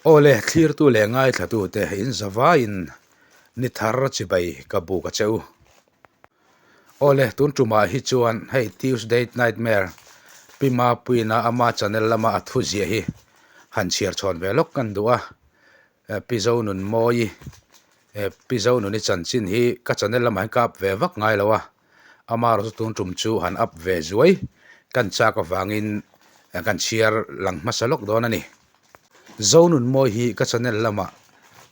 Aw le, thlirtu leh ngaithlatute in zavaiin ni thar chibai ka buk a che u. Aw le, tun tumah hi chuan hei Tuesday Nightmare Pi Mapuiina ama channel lama a thu ziah hi han chhiar chhawn ve lawk kan duh a. Pi Zonunmawi, Pi Zonuni chanchin hi ka channel lamah hian ka up ve vak ngai lo a, amaherawhchu tun tum chu han up ve zuai kan chak avangin kan chhiar lang hmasa lawk dawn a ni. Zonunmawi hi ka channel lamah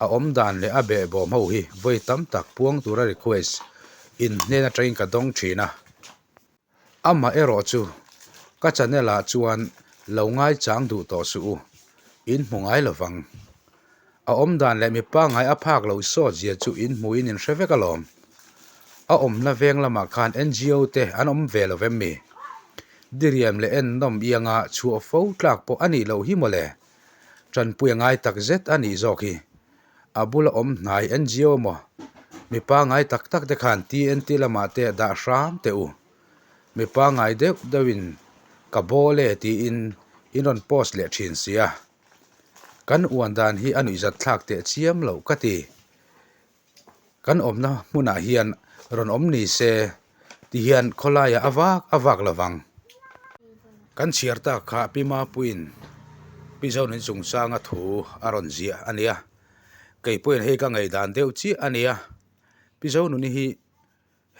a awm dan leh a behbawm ho hi vawi tam tak puang tura request in hnen atangin ka dawng thin a. Amah erawh chu ka channel ah chuan lo ngaichang duh tawh suh u, in hmu ngai lo vang. A awm dan leh mi pangngai a phak loh sawt zia chu in hmu in in hre vek alawm. A awmna veng lamah khan NGO te an awm ve lo vem mi? Diriam leh ennawm ianga chhuah fo tlak pawh a nih loh hi mawle. Tanpui a ngai tak zet a nih zawk hi. A bula awm hnai NGO maw? Mi pangngai tak tak te khan TNT lamah te dah hram teh u. Mi pangngai deuh deuhin ka bawl e tiin in rawn post leh thin sia. Kan uan dan hi a nuihzat thlak teh chiam loh ka ti. Kan awmna hmunah hian rawn awm ni se ti hian khawlaiah a vak a vak lo vang. Kan chhiar tak kha Pi Mapuiin Pi Zonin chungchanga thu a rawn ziah a nia. Kei pawhin hei ka ngaihdan deuh chiah a nia. Pi Zonuni hi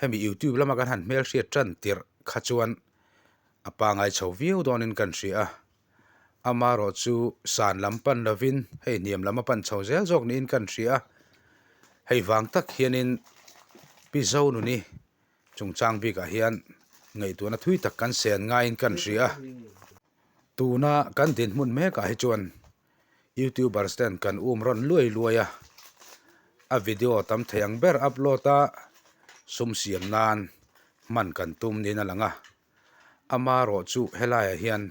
hemi YouTube lama kan han hmelhriat tan tirh kha chuan a pangngai chho viau dawnin kan hria a. Amaherawh chu san lam pan lovin hei hniam lam a pan chho zel zawk niin kan hria a, hei vang tak hianin Pi Zonuni chungchang bikah hian ngaihtuahna thui tak kan sen ngaiin kan hria a. Tuna kan dinhmun mekah hi chuan YouTubers ten kan um rawn luai luai a, a video tam thei ang ber upload a sum siam nan hman kan tum niin a lang a. Amaherawh chu helaiah hian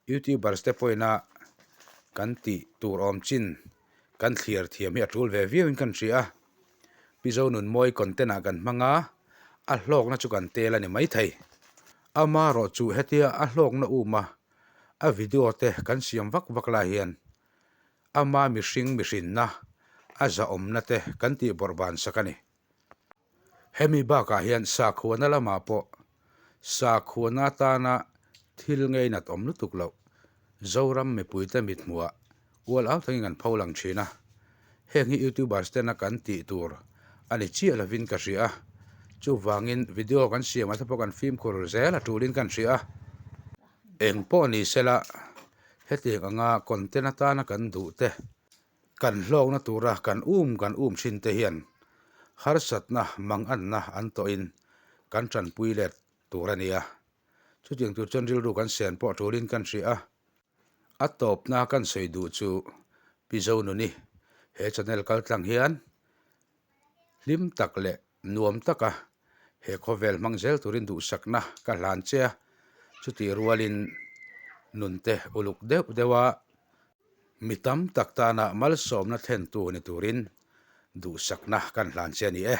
youtubers te pawhin a kan tih tur awm chin kan thlir thiam hi a tul ve viau in kan hria a. Pi Zonunmawi content ah kan hmang a, a hlawkna chu kan tel a ni maithei. Amaherawh chu hetia a hlawkna um a, a video te kan siam vak vak lai hian ama mihring mihrinna a zahawmna te kan tih bawrh ban sak a ni. Hemi bakah hian sakhuana lamah pawh sakhuana atana thil ngeinat awm lutuk loh Zoram mipuite mithmuhah ual au takin kan pho lang thin a. Heng hi YouTubers tena kan tih tur a ni chiah lovin ka hria a. Chuvangin video kan siamah te pawh kan fimkhur zel a tulin kan hria a. Eng pawh ni sela hetiang anga content atana kan duh te Kan hlawkna tura kan um kan um thin te hian harsatna manganna an tawhin kan tanpui let tur a ni a. Chutiang tur chuan rilru kan sen pawh tulin kan hria a. A tawpna kan sawi duh chu Pi Zonuni he channel kaltlang hian Hlim tak leh nuam taka he khawvel hmang zel turin duhsakna ka hlan che a, chutih rualin nunte uluk deuh deuh a, mi tam tak tana malsawmna thlentu ni turin duhsakna kan hlan che a ni e.